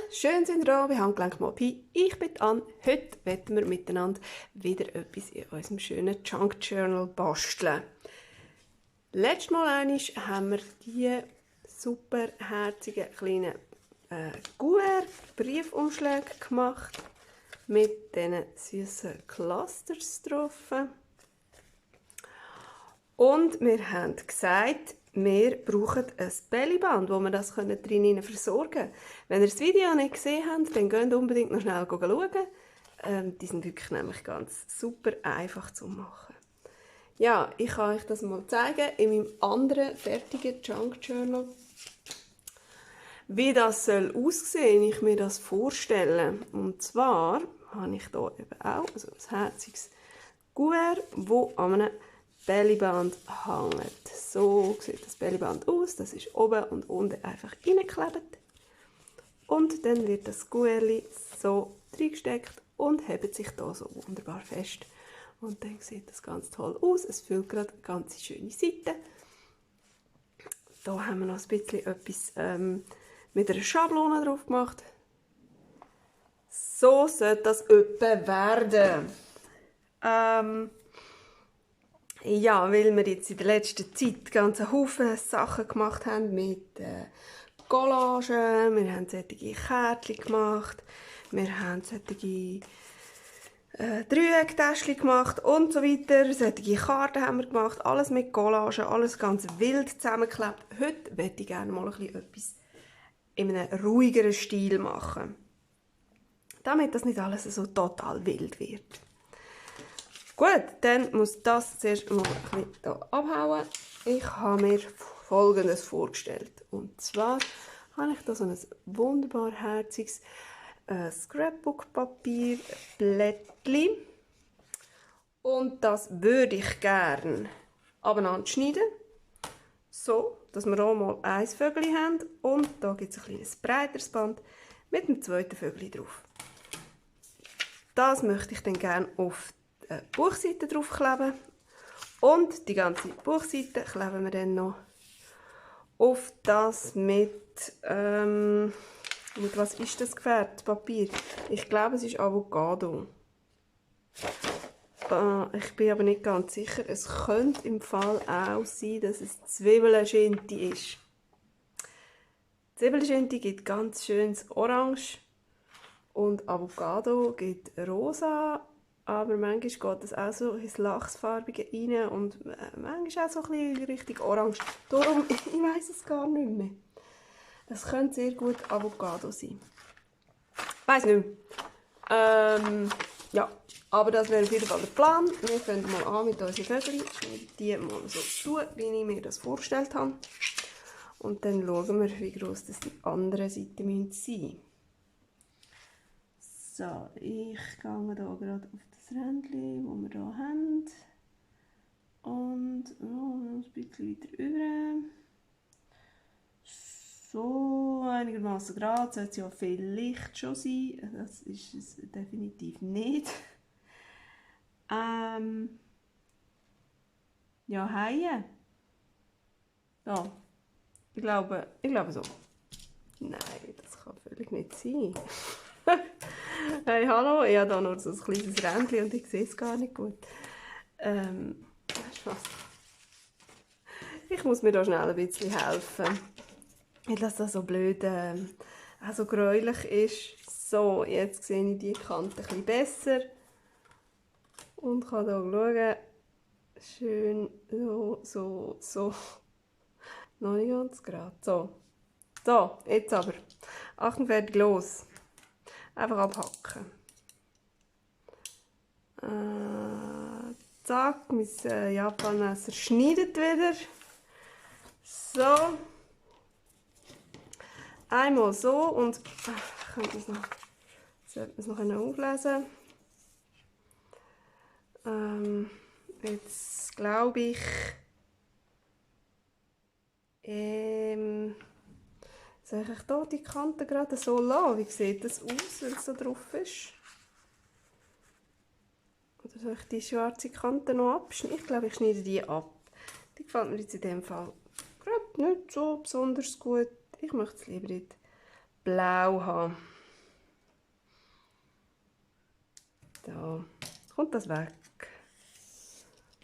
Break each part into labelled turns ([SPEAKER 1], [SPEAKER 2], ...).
[SPEAKER 1] schön sind ihr da bei Handgelenk Mopi. Ich bin Anne. Heute wollen wir miteinander wieder etwas in unserem schönen Junk Journal basteln. Letztes Mal haben wir diese super herzigen kleinen Briefumschläge gemacht mit diesen süßen Clusters drauf. Und wir haben gesagt, wir brauchen ein Bellyband, wo wir das drinnen versorgen können. Wenn ihr das Video nicht gesehen habt, dann geht unbedingt noch schnell schauen. Die sind wirklich nämlich ganz super einfach zu machen. Ja, ich kann euch das mal zeigen in meinem anderen fertigen Junk Journal. Wie das soll aussehen, ich mir das vorstelle. Und zwar habe ich hier eben auch ein herziges Kuvert, das an einem Bellyband hängt. So sieht das Bellyband aus. Das ist oben und unten einfach reingeklebt. Und dann wird das Kuverli so reingesteckt und hebt sich da so wunderbar fest. Und dann sieht das ganz toll aus. Es füllt gerade eine ganz schöne Seite. Da haben wir noch ein bisschen etwas mit einer Schablone drauf gemacht. So sollte das etwa werden. Ja, weil wir jetzt in der letzten Zeit ganz einen Haufen Sachen gemacht haben mit Collagen, wir haben solche Kärtchen gemacht, wir haben solche Dreiecktäschchen gemacht und so weiter, solche Karten haben wir gemacht, alles mit Collagen, alles ganz wild zusammengeklebt. Heute möchte ich gerne mal ein bisschen etwas in einem ruhigeren Stil machen, damit das nicht alles so total wild wird. Gut, dann muss das zuerst mal ein bisschen hier abhauen. Ich habe mir Folgendes vorgestellt. Und zwar habe ich da so ein wunderbar herziges Scrapbook-Papier, Blättchen. Und das würde ich gerne abeinander schneiden. So, dass wir hier mal ein Vögel haben. Und da gibt es ein kleines breiteres Band mit dem zweiten Vögel drauf. Das möchte ich dann gerne auf Buchseite draufkleben und die ganze Buchseite kleben wir dann noch auf das mit was ist das gefärbtes Papier? Ich glaube, es ist Avocado. Ich bin aber nicht ganz sicher. Es könnte im Fall auch sein, dass es Zwiebelschinti ist. Zwiebelschinti gibt ganz schönes Orange und Avocado gibt rosa. Aber manchmal geht es auch so ins Lachsfarbige rein und manchmal auch so ein bisschen richtig orange. Darum, ich weiss es gar nicht mehr. Es könnte sehr gut Avocado sein. Ich weiss nicht mehr. Ja, aber das wäre auf jeden Fall der Plan. Wir fangen mal an mit unseren Vögeln. Ich schneide die mal so zu, wie ich mir das vorgestellt habe. Und dann schauen wir, wie gross das die andere Seite sein müssen. So, ich gehe hier gerade auf das Rändchen, das wir hier haben. Und noch ein bisschen weiter rüber. So, einigermaßen gerade. Sollte es ja vielleicht schon sein. Das ist es definitiv nicht. Ja, Haie. Ja, ich glaube so. Nein, das kann völlig nicht sein. Hey, hallo, ich habe hier nur so ein kleines Rändchen und ich sehe es gar nicht gut. Weißt du was? Ich muss mir da schnell ein bisschen helfen. Weil das so blöd, auch so gräulich ist. So, jetzt sehe ich die Kante ein bisschen besser. Und kann hier schauen. Schön, so. Noch nicht ganz gerade. So, jetzt aber. Achtung, fertig, los. Einfach abhacken. Zack, mein Japanmesser schneidet wieder. So. Einmal so und sollte man es noch auflesen. Jetzt glaube ich, soll ich hier die Kante gerade so lassen? Wie sieht das aus, wenn es so drauf ist? Oder soll ich die schwarze Kante noch abschneiden? Ich glaube, ich schneide die ab. Die gefällt mir jetzt in dem Fall gerade nicht so besonders gut. Ich möchte es lieber in blau haben. Da kommt das weg.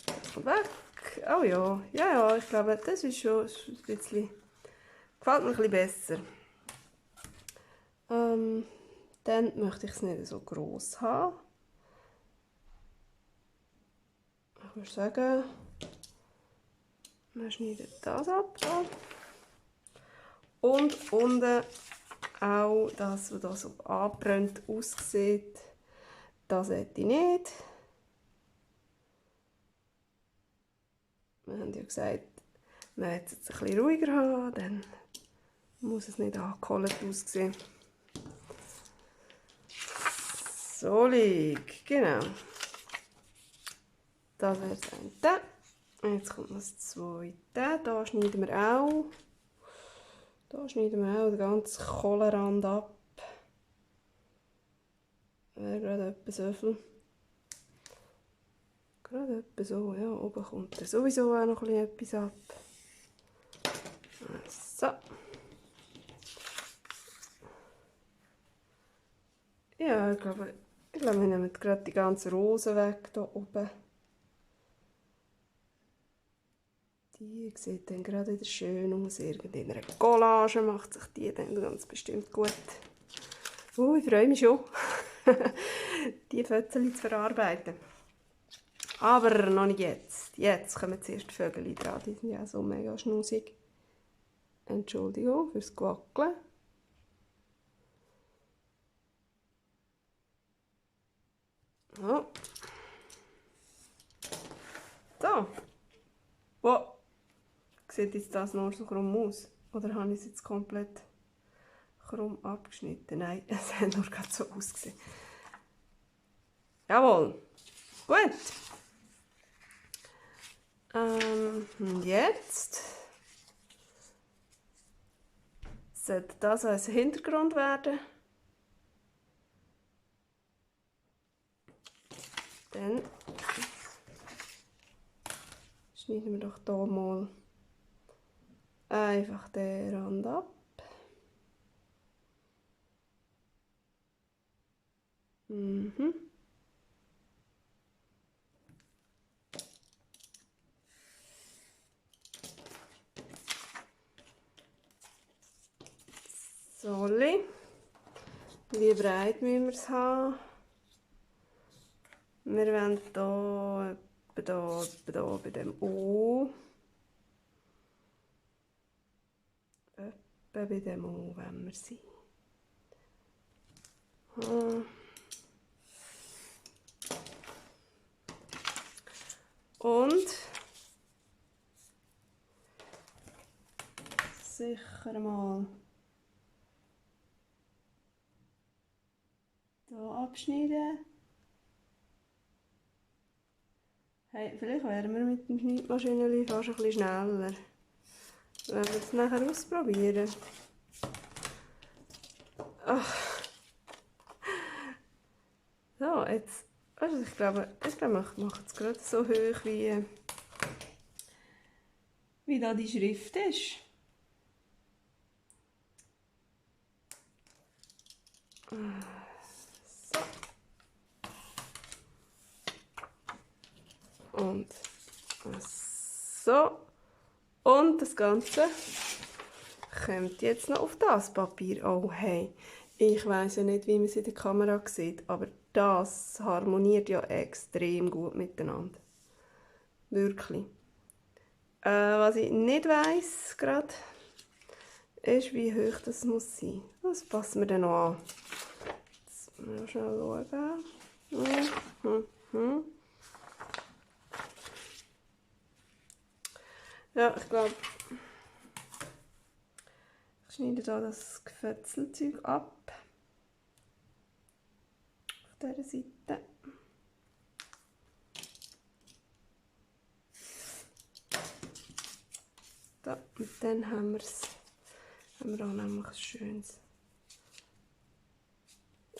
[SPEAKER 1] Das kommt weg. Oh ja, ja, ich glaube, das ist schon ein bisschen, gefällt mir ein bisschen besser. Dann möchte ich es nicht so gross haben. Ich würde sagen, wir schneiden das ab. So. Und unten auch das, was da so angebrannt aussieht, das hätte ich nicht. Wir haben ja gesagt, man will es jetzt ein bisschen ruhiger haben, dann muss es nicht angekohlt aussehen. So liegt, genau. Das wäre das eine. Jetzt kommt das zweite. Da schneiden wir auch. Da schneiden wir auch den ganzen Kohlenrand ab. Wäre gerade etwa so viel. Gerade etwa so, ja. Oben kommt da sowieso auch noch etwas ab. So. Ja, ich glaube, wir nehmen gerade die ganzen Rosen weg hier oben. Die sieht dann gerade wieder schön aus. In einer Collage macht sich die dann ganz bestimmt gut. Ich freue mich schon, die Fötzchen zu verarbeiten. Aber noch nicht jetzt. Jetzt kommen zuerst die Vögel dran. Die sind ja so mega schnusig. Entschuldigung fürs Quackeln. Oh. So. Wow. Sieht jetzt das nur so krumm aus? Oder habe ich es jetzt komplett krumm abgeschnitten? Nein, es hat nur gerade so ausgesehen. Jawohl. Gut. Und jetzt sollte das als Hintergrund werden. Dann schneiden wir doch hier mal einfach den Rand ab. So, wie breit müssen wir es haben? Wir wollen hier etwa bei dem O. Etwa bei dem O wollen wir sein. Und sicher mal hier abschneiden. Hey, vielleicht wären wir mit dem Schneidmaschinenchen fast ein bisschen schneller. Wenn wir es nachher ausprobieren. Ach. So, jetzt. Also ich glaube, ich mache es gerade so hoch, wie da die Schrift ist. So. Und so. Und das Ganze kommt jetzt noch auf das Papier. Oh hey, ich weiß ja nicht, wie man es in der Kamera sieht, aber das harmoniert ja extrem gut miteinander. Wirklich. Was ich nicht weiss gerade, ist, wie hoch das muss sein. Das passen wir dann noch an. Jetzt müssen wir schnell schauen. Ja, ich glaube, ich schneide hier das Gefötzelzeug ab. Auf dieser Seite. Da, und dann haben wir auch nämlich ein schönes.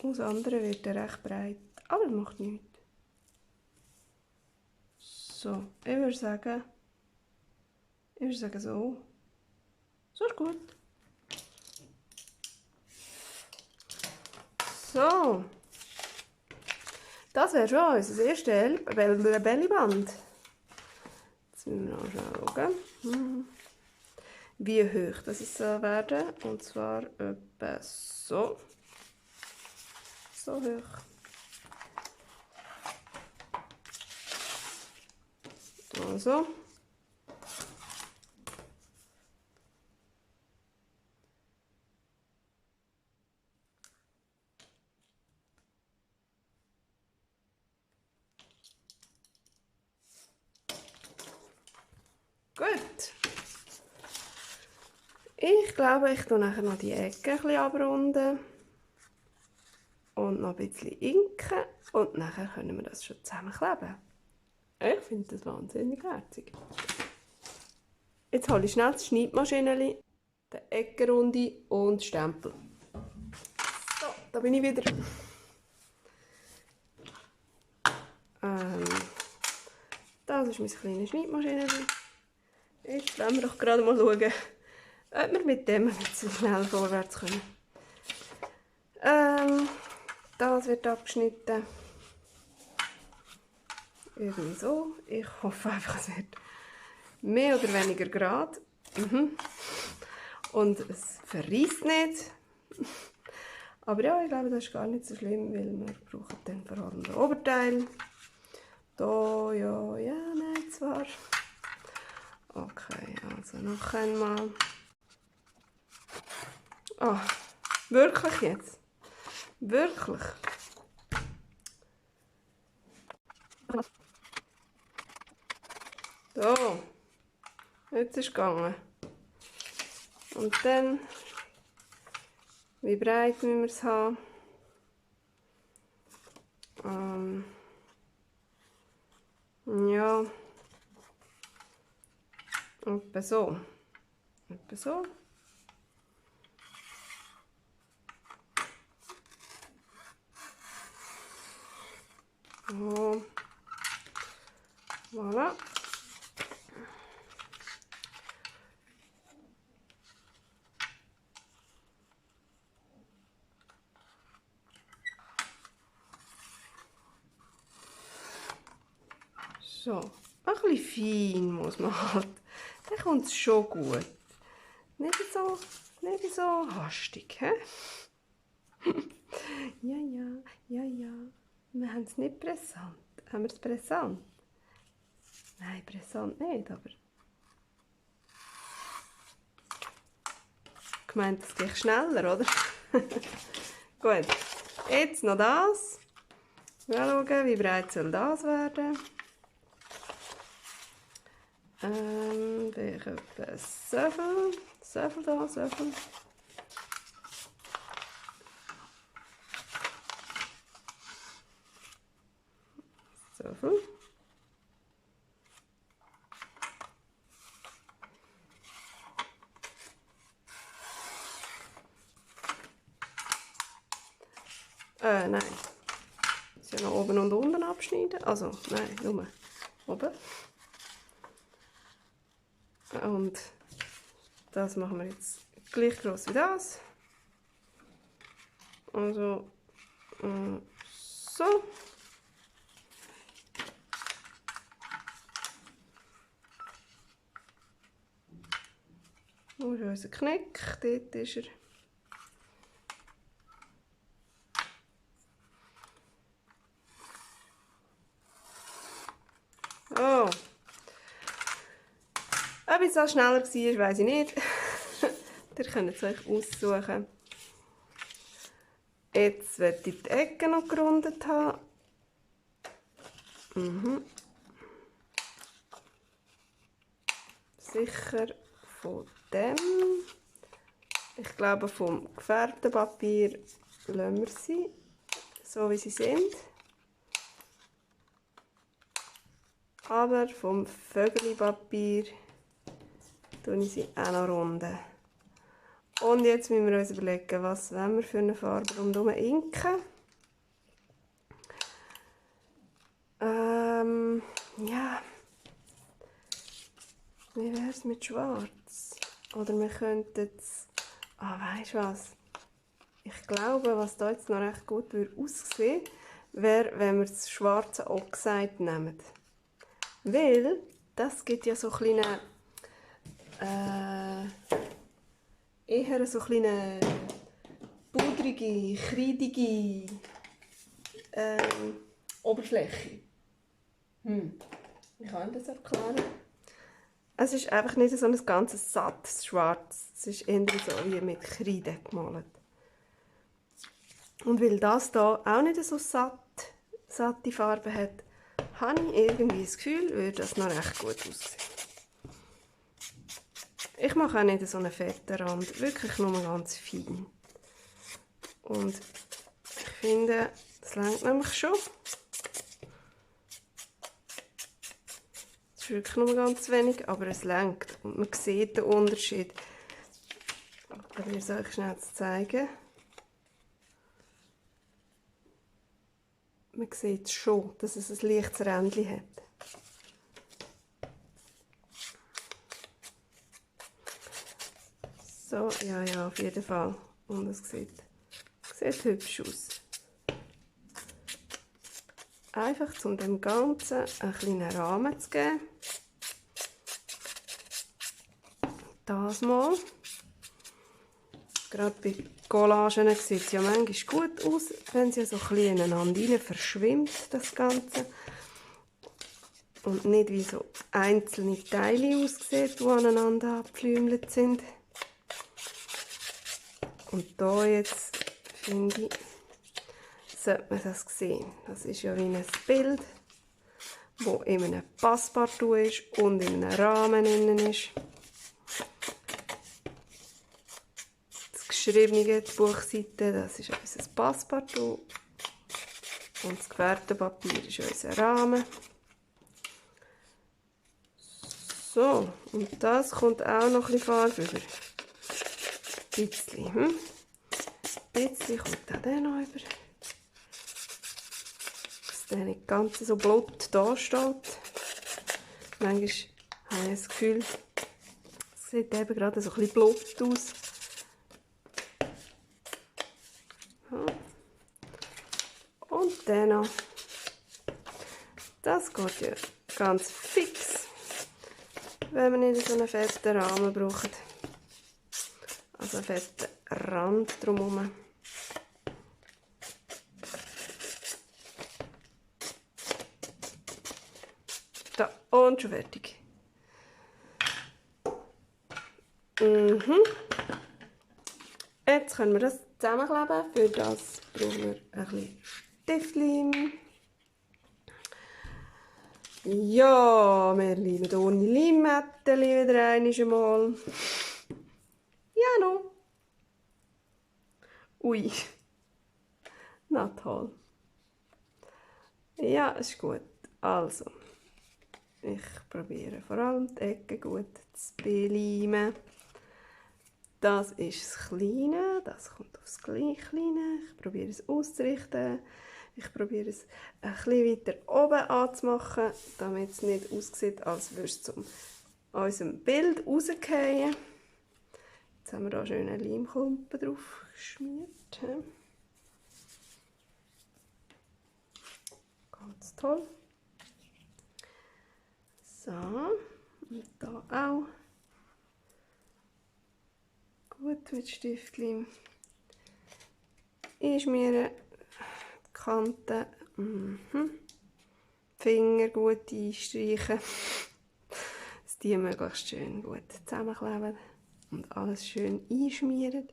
[SPEAKER 1] Das andere wird ja recht breit, aber macht nichts. So, ich würde sagen so. So ist gut. So. Das wäre schon unser erstes Bellyband. Jetzt müssen wir noch schauen, wie hoch das soll werden. Und zwar etwa so. So hoch. Also. Gut. Ich glaube, ich tue nachher noch die Ecke ein bisschen abrunden. Und noch ein bisschen inken. Und nachher können wir das schon zusammenkleben. Ich finde das wahnsinnig herzig. Jetzt hole ich schnell das Schneidmaschinchen, die Eckenrunde und Stempel. So, da bin ich wieder. Das ist mein kleines Schneidmaschinchen. Jetzt wollen wir doch gerade mal schauen, ob wir mit dem nicht so schnell vorwärts können. Das wird abgeschnitten. Irgendwie so. Ich hoffe einfach, es wird mehr oder weniger gerade. Und es verreist nicht. Aber ja, ich glaube, das ist gar nicht so schlimm, weil wir brauchen dann vor allem den Oberteil. Da, ja, nein, zwar. Okay, also noch einmal. Ah, wirklich jetzt? Wirklich? So, jetzt ist es gegangen. Und dann, wie breit müssen wir es haben? Ja, etwa so. Etwa so. Oh. Voilà. So, ein bisschen fein muss man halt. Dann kommt es schon gut. Nicht so hastig, hä? Ja. Wir haben es nicht pressant. Haben wir es pressant? Nein, pressant nicht, aber... Ich meine, das geht schneller, oder? Gut, jetzt noch das. Mal schauen, wie breit soll das werden. Ich etwa so viel. So viel da, so viel. So viel. Nein. Das ist ja noch oben und unten abschneiden. Also, nein, nur oben. Und das machen wir jetzt gleich groß wie das. Also, so. Wo ist unser Knick? Dort ist er. Oh. Ob es so schneller war, weiss ich nicht. Ihr könnt es euch aussuchen. Jetzt werde ich die Ecke noch gerundet haben. Sicher von dem. Ich glaube, vom gefärbten Papier lassen wir sie, so wie sie sind. Aber vom Vögelpapier tue ich sie auch noch runden. Und jetzt müssen wir uns überlegen, was wollen wir für eine Farbe rundherum inken. Ja. Wie wäre es mit Schwarz? Oder wir könnten es... Ah, weisst du was? Ich glaube, was da jetzt noch recht gut aussehen würde, wäre, wenn wir das schwarze Oxide nehmen. Weil das gibt ja so kleine eher so kleine pudrige, kreidige Oberfläche. Wie kann ich das erklären? Es ist einfach nicht so ein ganzes sattes Schwarz. Es ist eher so wie mit Kreide gemalt. Und weil das hier auch nicht so satte Farbe hat, habe ich irgendwie das Gefühl, würde das noch recht gut aussehen. Ich mache auch nicht so einen fetten Rand, wirklich nur ganz fein. Und ich finde, das reicht nämlich schon. Es ist wirklich nur ganz wenig, aber es reicht. Und man sieht den Unterschied. Ich probiere es euch schnell zu zeigen. Man sieht schon, dass es ein leichtes Rändchen hat. So, ja, auf jeden Fall. Und es sieht hübsch aus. Einfach, um dem Ganzen einen kleinen Rahmen zu geben. Das mal. Gerade bei Collagen sieht es ja manchmal gut aus, wenn sie so ein bisschen ineinander rein verschwimmt, das Ganze. Und nicht wie so einzelne Teile aussieht, die aneinander abgepflümelt sind. Und hier jetzt, finde ich, sollte man das sehen. Das ist ja wie ein Bild, das in einem Passepartout ist und in einem Rahmen innen ist. Das geschriebene, die Buchseite, das ist unser Passepartout. Und das Gefährtenpapier ist unser Rahmen. So, und das kommt auch noch ein bisschen Farbe über. Ein bisschen, Ein bisschen kommt auch der noch über. Dass der nicht ganz so blut da steht. Manchmal habe ich das Gefühl, es sieht eben gerade so ein bisschen blut aus. Und dann noch. Das geht ja ganz fix, wenn man nicht so einen fetten Rahmen braucht. Also einen fetten Rand drumherum. Da, und schon fertig. Jetzt können wir das zusammenkleben. Für das brauchen wir ein bisschen Stiftleim. Ja, wir lieben ohne Limette wieder einmal. Ja, noch. Ui. Na toll. Ja, ist gut. Also, ich probiere vor allem die Ecken gut zu beleimen. Das ist das Kleine, das kommt aufs gleich Kleine. Ich probiere es auszurichten. Ich probiere es ein bisschen weiter oben anzumachen, damit es nicht aussieht, als würde es zu unserem Bild rausfallen. Jetzt haben wir hier schön einen Leimklumpen drauf geschmiert. Ganz toll. So, und hier auch. Gut mit Stiftleim einschmieren, die Kanten, die Finger gut einstreichen, dass die möglichst schön gut zusammenkleben und alles schön einschmieren.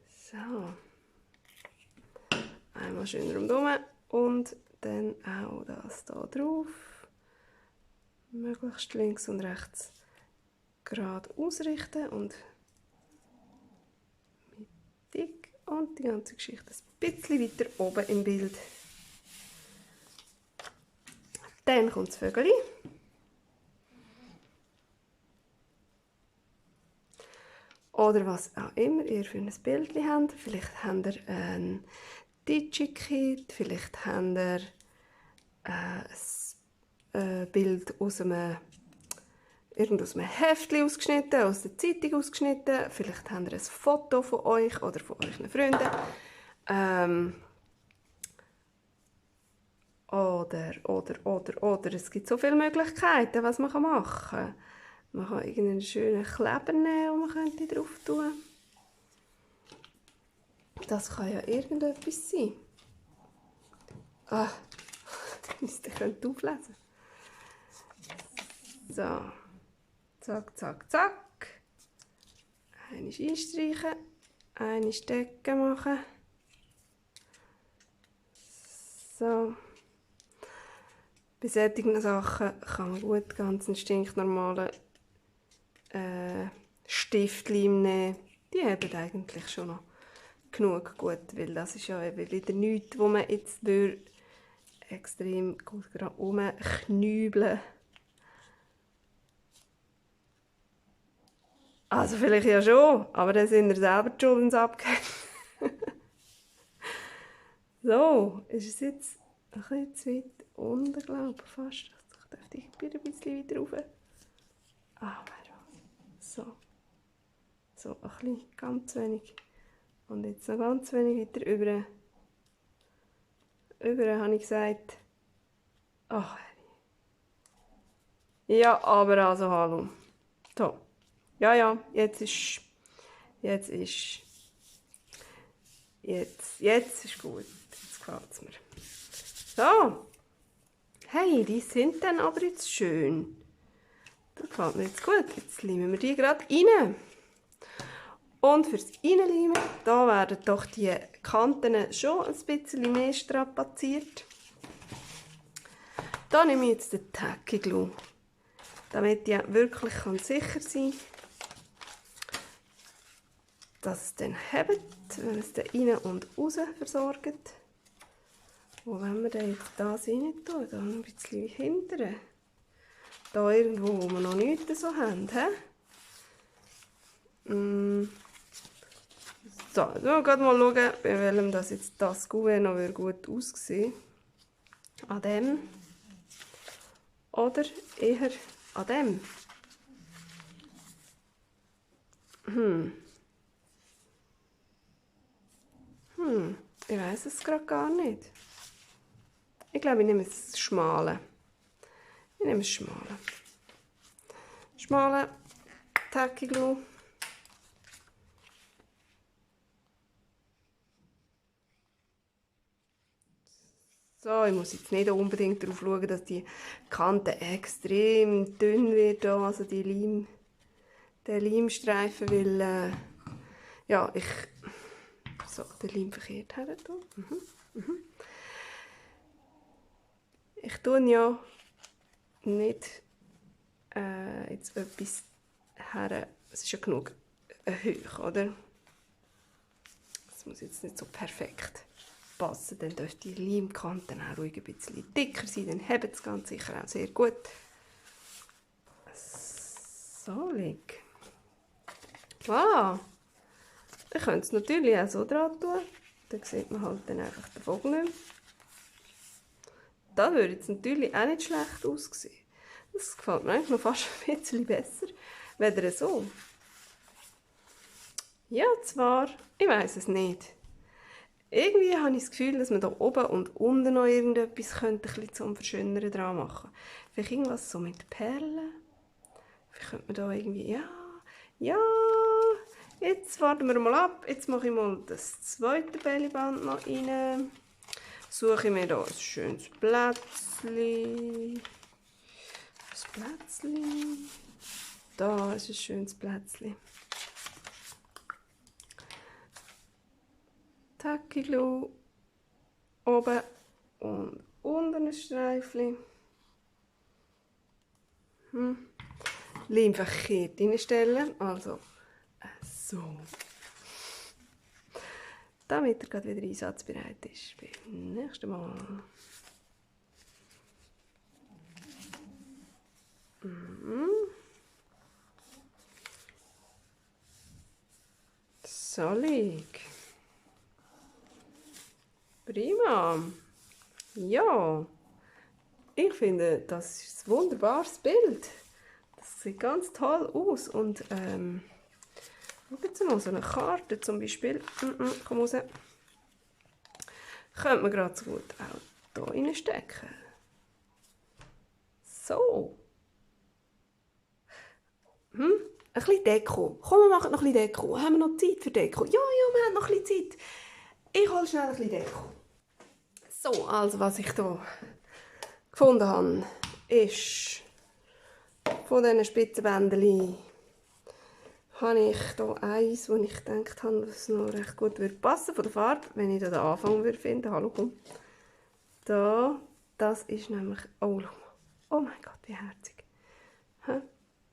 [SPEAKER 1] So, einmal schön rundherum und dann auch das hier drauf, möglichst links und rechts gerade ausrichten und mittig und die ganze Geschichte ein bisschen weiter oben im Bild. Dann kommt das Vögeli. Oder was auch immer ihr für ein Bild habt. Vielleicht habt ihr ein Digi-Kit, vielleicht habt ihr ein Bild aus einem Heftchen ausgeschnitten, aus der Zeitung ausgeschnitten. Vielleicht habt ihr ein Foto von euch oder von euren Freunden. Oder. Es gibt so viele Möglichkeiten, was man machen kann. Man kann irgendeinen schönen Kleber nehmen, den man könnte drauf tun. Das kann ja irgendetwas sein. Ah, das könnt ihr auflesen. So. Zack, zack, zack. Einmal einstreichen. Eine Stecke machen. So. Bei solchen Sachen kann man gut ganz einen stinknormalen Stiftleim nehmen. Die haben eigentlich schon noch genug gut, weil das ist ja wieder nichts, wo man jetzt extrem gut rumknübeln. Also vielleicht ja schon, aber dann sind wir selber die Schuld, wenn es abgeht. So, ist es jetzt ein bisschen zu weit unten, glaube ich, fast. Ich dürfte ein bisschen weiter rauf. Ah, so. So, ein bisschen, ganz wenig. Und jetzt noch ganz wenig weiter über. Über, habe ich gesagt. Ach, ja, aber also, hallo. So. Ja, jetzt ist gut. Jetzt gefällt es mir. So. Hey, die sind dann aber jetzt schön. Das gefällt mir jetzt gut. Jetzt leimen wir die gerade rein. Und fürs Reinleimen, da werden doch die Kanten schon ein bisschen mehr strapaziert. Da nehme ich jetzt den Tacky Glue, damit ich wirklich sicher sein kann, dass es dann hebt, wenn es dann rein und raus versorgt. Und wenn wir dann jetzt das rein tun, dann ein bisschen hinterher. Da irgendwo, wo wir noch nichts so haben. So, jetzt wollen wir gerade mal schauen, bei welchem das jetzt das Gouverne noch gut aussehen. An dem. Oder eher an dem. Ich weiß es gerade gar nicht. Ich glaube, ich nehme das Schmale. Ich nehme das Schmale. Schmale Tacky Glue. So, ich muss jetzt nicht unbedingt darauf schauen, dass die Kante extrem dünn wird, also der Leimstreifen, weil ja, ich so den Leim verkehrt her tue. Ich tue ja nicht jetzt etwas her, es ist ja genug hoch, oder? Das muss jetzt nicht so perfekt passen, dann dürfte die Leimkante auch ruhig ein bisschen dicker sein, dann hebt es ganz sicher auch sehr gut. So, leg. Ah, ich könnte es natürlich auch so dran tun, dann sieht man halt dann einfach den Vogel nicht mehr. Das würde jetzt natürlich auch nicht schlecht aussehen. Das gefällt mir eigentlich noch fast ein bisschen besser, weder so. Ja, zwar, ich weiß es nicht. Irgendwie habe ich das Gefühl, dass man da oben und unten noch irgendetwas könnte, ein bisschen zum Verschönern dran machen. Vielleicht irgendwas so mit Perlen. Vielleicht könnte man da irgendwie, ja, jetzt warten wir mal ab. Jetzt mache ich mal das zweite Bellyband noch rein. Suche ich mir da ein schönes Plätzchen. Da ist ein schönes Plätzchen. Tacky Glue oben und unten ein Streifchen. Leim verkehrt reinstellen, also so. Damit er gerade wieder einsatzbereit ist beim nächsten Mal. Sollig. Prima. Ja, ich finde, das ist ein wunderbares Bild. Das sieht ganz toll aus. Und schaut mal, so eine Karte zum Beispiel. Komm raus. könnte man gerade so gut auch hier reinstecken. So. Ein bisschen Deko. Komm, wir machen noch ein bisschen Deko. Haben wir noch Zeit für Deko? Ja, wir haben noch ein bisschen Zeit. Ich hole schnell ein bisschen Deko. So, also was ich hier gefunden habe, ist von diesen Spitzenbändchen habe ich hier eins, wo ich gedacht habe, dass es noch recht gut passen würde von der Farbe, wenn ich da den Anfang finden würde. Hallo, komm. Da, das ist nämlich, oh mein Gott, wie herzig.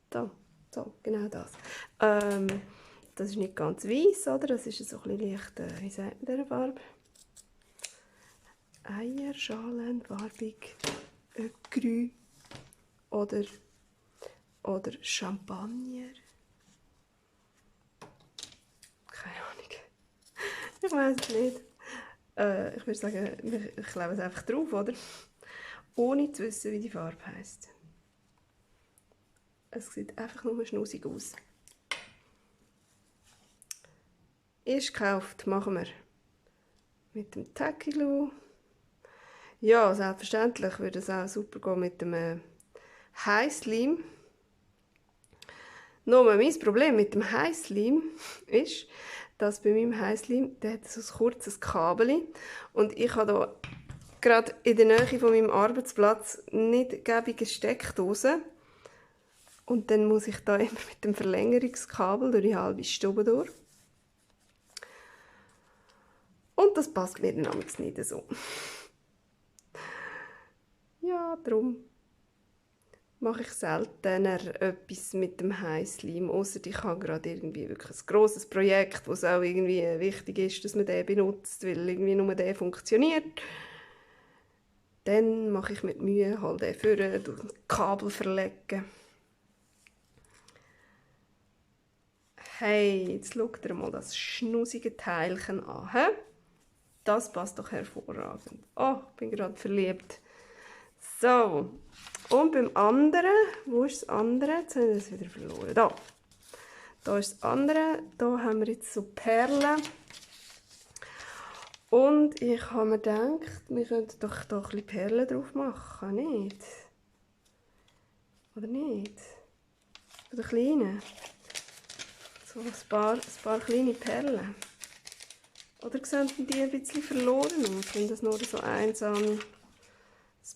[SPEAKER 1] Da, so, genau das. Das ist nicht ganz weiß, oder? Das ist so ein bisschen leicht, wie sagt man diese Farbe? Eierschalenfarbig, Grün oder Champagner. Keine Ahnung. Ich weiß es nicht. Ich würde sagen, ich klebe es einfach drauf, oder? Ohne zu wissen, wie die Farbe heisst. Es sieht einfach nur schnussig aus. Ist gekauft, machen wir. Mit dem Tacky Glue. Ja, selbstverständlich würde es auch super gehen mit dem Heißleim. Nur mein Problem mit dem Heißleim ist, dass bei meinem Heißleim, der hat so ein kurzes Kabel und ich habe da gerade in der Nähe von meinem Arbeitsplatz nicht gäbige Steckdose. Und dann muss ich da immer mit dem Verlängerungskabel durch die halbe Stube durch. Und das passt mir dann nicht so. Ja, darum mache ich seltener etwas mit dem Heißleim, ausser ich habe gerade irgendwie wirklich ein grosses Projekt, wo es auch irgendwie wichtig ist, dass man den benutzt, weil irgendwie nur der funktioniert. Dann mache ich mit Mühe halt den vorne durch ein Kabel verlegen. Hey, jetzt schaut ihr mal das schnussige Teilchen an. He? Das passt doch hervorragend. Oh, ich bin gerade verliebt. So, und beim anderen, wo ist das andere? Jetzt habe ich das wieder verloren. Da. Da ist das andere. Da haben wir jetzt so Perlen. Und ich habe mir gedacht, wir könnten doch da ein bisschen Perlen drauf machen, nicht? Oder nicht? Oder kleine? So ein paar kleine Perlen. Oder sehen die ein bisschen verloren aus, wenn das nur so ein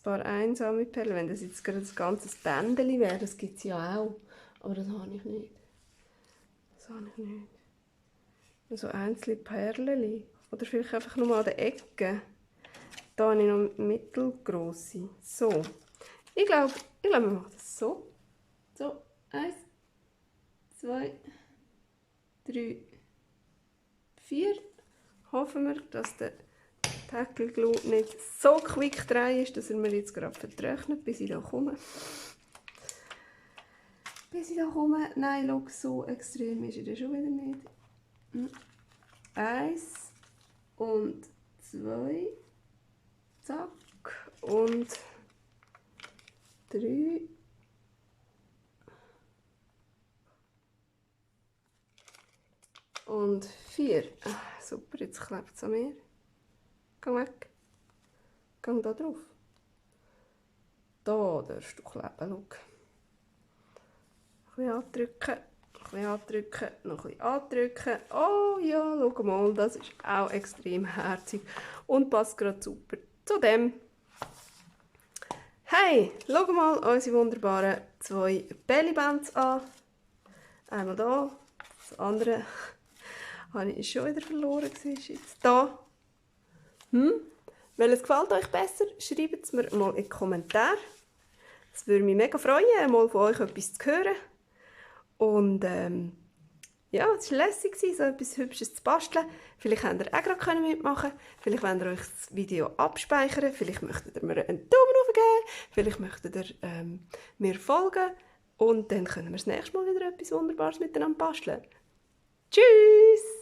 [SPEAKER 1] paar einsame Perlen. Wenn das jetzt gerade ein ganzes Bändchen wäre, das gibt es ja auch. Aber das habe ich nicht. Das habe ich nicht. So einzelne Perlen. Oder vielleicht einfach nur mal an den Ecken. Da habe ich noch mittelgrosse. So. Ich glaube, wir machen das so. So, 1, 2, 3, 4. Hoffen wir, dass der Tacky Glue nicht so quick dry ist, dass er mir jetzt gerade vertrocknet, bis ich da komme. Nein, schau, so extrem ist er schon wieder nicht. 1 und 2. Zack. Und 3. Und 4. Ah, super, jetzt klebt es an mir. Geh weg. Geh da drauf. Da darfst du kleben, schau. Ein bisschen andrücken, noch ein bisschen andrücken. Oh ja, schau mal, das ist auch extrem herzig und passt gerade super zu dem. Hey, schau mal unsere wunderbaren 2 Bellybands an. Einmal da, das andere habe ich schon wieder verloren, ist jetzt da. Welches gefällt euch besser? Schreibt es mir mal in die Kommentare. Es würde mich mega freuen, mal von euch etwas zu hören. Und ja, es war lässig, so etwas Hübsches zu basteln. Vielleicht könnt ihr auch gerade mitmachen. Vielleicht wollt ihr euch das Video abspeichern. Vielleicht möchtet ihr mir einen Daumen hoch geben. Vielleicht möchtet ihr mir folgen. Und dann können wir das nächste Mal wieder etwas Wunderbares miteinander basteln. Tschüss!